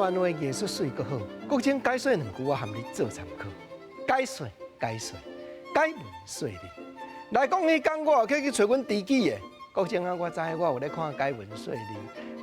灣話藝術媠閣好，國政解說兩句我含你做參考。解說解說，解文說理。來講彼工我有去揣阮知己的，國政啊，我知我有咧看解文說理。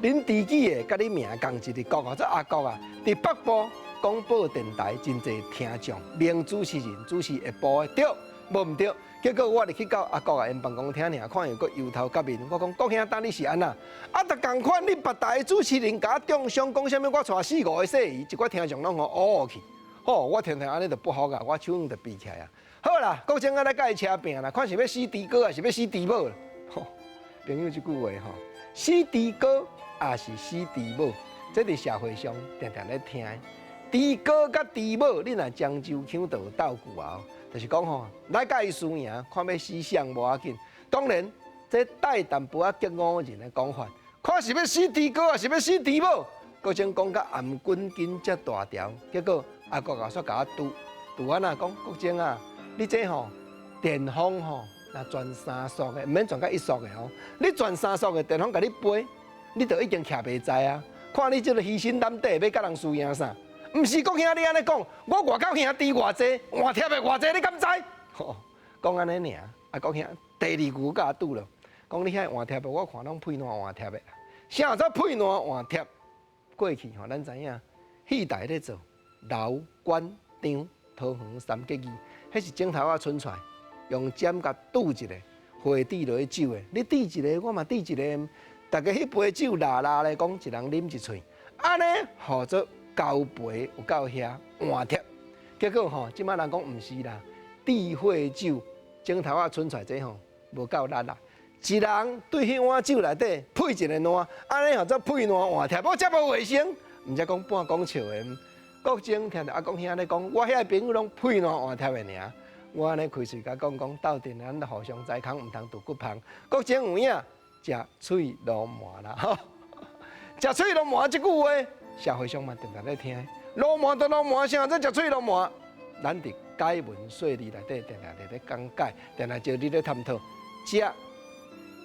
恁知己的佮你名仝一个國，做阿國啊，佇北部廣播電臺真濟聽眾，名主持人主持下晡的，對，無毋對。結果我入去到阿國啊，𪜶辦公廳爾，看伊閣憂頭結面。我講國兄，當你是按怎？啊，逐仝款你別台的主持人共我中傷，講啥物？我娶四五个細姨，一寡聽眾攏予烏去。吼，我聽聽按呢就不服啊，我手就比起來啊。好啦，國政啊來共伊車拚啦，看是欲死豬哥抑是欲死豬母。吼，朋友這句話吼，死豬哥抑是死豬母，這佇社會上定定咧聽。豬哥佮豬母，你若漳州腔就有鬥句啊。就是講吼，來共伊輸贏，看欲死誰無要緊。當然，這帶淡薄仔激烏人的講法，看是欲死豬哥抑是欲死豬母，閣將講甲頷頸筋遮大條。結果阿國啊，煞共我拄拄按怎講？國政啊，你這吼電風吼，若轉三速的，毋免轉甲一速的吼，你轉三速的電風共你飛，你就已經徛袂在啊！看你這个虛心膽底，欲共人輸贏啥？毋是國兄你按呢講，我外口兄弟偌濟，換貼的偌濟，你敢知？吼，講按呢爾，啊國兄第二句共我拄了，講你遐換貼的，我看攏屁爛換貼的，啥叫屁爛換貼？過去吼，咱知影戲台咧做劉關張桃園三結義，彼是指頭仔伸出來，用針共拄一下，火滴落去酒的，你滴一个，我嘛滴一个，大家彼杯酒抐抐咧，講一人啉一喙，按呢號做交陪有夠遐換貼，結果吼，這擺人講毋是啦，智慧酒指頭仔伸出來這吼無夠力啦，一人對彼碗酒內底噴一个爛，按呢號做屁爛換貼，我遮無衛生，毋才講半講笑的。國政聽著阿國兄咧講，我遐朋友攏屁爛換貼的爾，我按呢開喙共講講，鬥陣咱互相知空，毋通揬骨芳。國政有影食喙路糜啦，吼，食喙路糜這句話。社會上嘛定定咧聽，路糜就路糜，啥做食喙路糜？咱佇解文說理內底定定佇咧講解，定定招你咧探討。食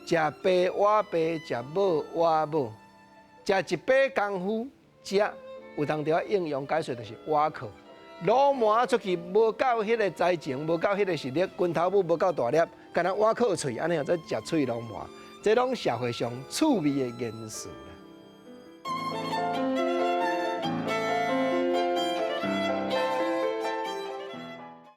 食爸倚爸，食母倚母，食一把功夫，食有當時應用解說就是倚靠。路糜出去無夠彼个才情，無夠彼个實力，拳頭母無夠大粒，敢若倚靠喙，按呢叫做食喙路糜。這攏社會上趣味的元素啦。